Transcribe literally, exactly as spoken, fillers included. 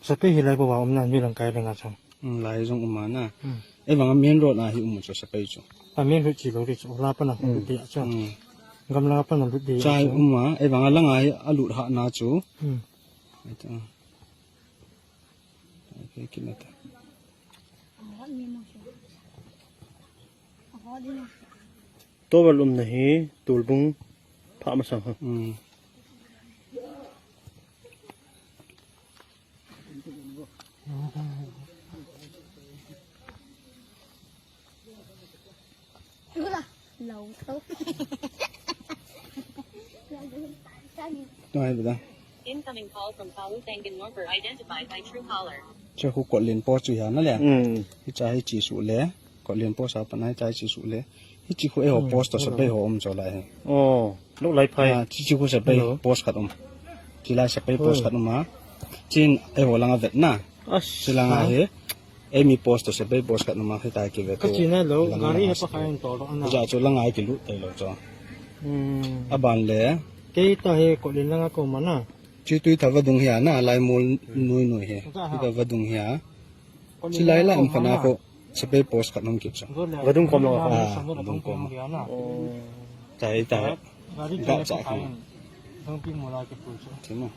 Sepai hi lai bou a um na, mi lang kai le nga chang. Hmm, lai jong um a na. Hmm. Ei vang a main road a hi um chu sepai chu. A main road chi lo ri chu, la pa na Hmm. lut dia chu. Hmm. Gamla pa na lut dia Chai chu. um a, ei vang a lang a hi a lut ha na chu. Hmm. Ai ta. Ai, ke ki na ta. Towel umna hi tulbung pha masang ha. Hmm. Ngai bida. Incoming call from Palu Thangan Norper identified by Truecaller. Che khu Kotlen post chu hi a na le. Hmm. Hicha hi chi su le. Kotlen post a pat na hicha hi chi su le. Hichi khu eiho Hmm, post to hello. Sepai ho um chu lai hi. Oh, lou lai phai. Ah, chi chi khu sepai Hello. post khat um. Chi lai sepai Oi. post khat um a. Chin eiho lang a vet na. As. Chi lang a Ha? hi. Ei mi post to sepai post khat um a hitia ki vet Ka to. chi na lo, Lang gari a he sepai. pa kha in to lo na. Ja chu lang a hi ki lut tai lo chu. Hmm. A ban le. Kei ta he Kotlen lang a ko ma na. Chi tui tha vadung hi a na, lai mol nui nui hi. Ka ha. Hi ka vadung hi a. Kotlen Chi lai lang la a um ko khana ma na. ko. Sepai post khat um kit chu. Go le. Vadung kom lo. Gari Ah, sa mo vadung kom. Gari na. Oh. Tai tai. Gari Ga ke cha pa kha. kha in. Dong pi mo la ke pu chu. Chi mo.